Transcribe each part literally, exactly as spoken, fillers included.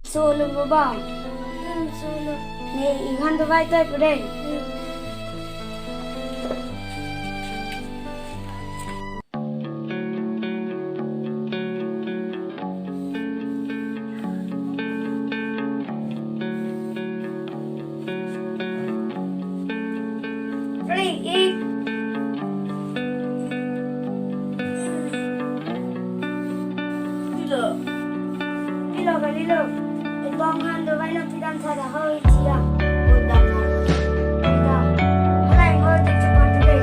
Solo baba. Hmm, solo. Ne, inghan dovai toi pure. Hmm. Free, eh. Lilo. Lilo, lilo. Ibong han dovai nangpidam tha da ho, ichia. Udam na. Udam. Mulai mo di cepat deh.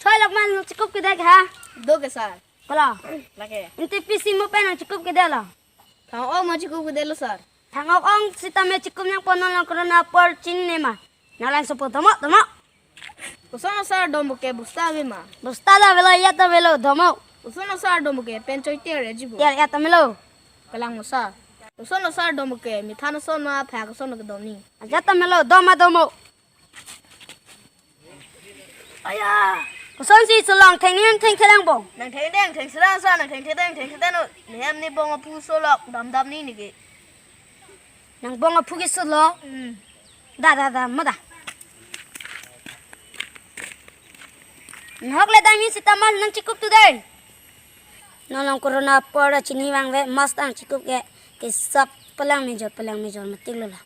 Choi Lokman, nang chikup kedet ha? Do ke sir. Kola? Lake. Inte pisi mo pen nang chikup kedet lo? Thang-ok mo chikup kedetlo sir. Thang-ok ong sitame chikup nangpo, non long corona apor chinine ma. Nang langsopo domo, domo. Koson lo sir, domo ke bosta ave ma? Bosta lo avelo, ya ta avelo, domo. Koson lo sir, domo ke pen choi tiar ya jibo. Tiar ya ta melo. Kalang mo sir. Koson lo sir, domo ke mithan ason ma, phak ason lo kedom ni. Aja ta melo, doma domo. Aya. Kosonsi solong thengning thengthe lang bong? Nang thengdeng thengserang sa, nang thengthedeng thengthedeng no. Nehem ne bong aphu solok damdam ni neke. Nang bong aphu ke solo? Hmm. Da, da, da, mo da. Nahok le dang ni sita mas nang chikup tu dei. Non long corona apor chinine vangve, mas tang chikup ke, ke sap pelang mejor, pelang mejor matik lo la.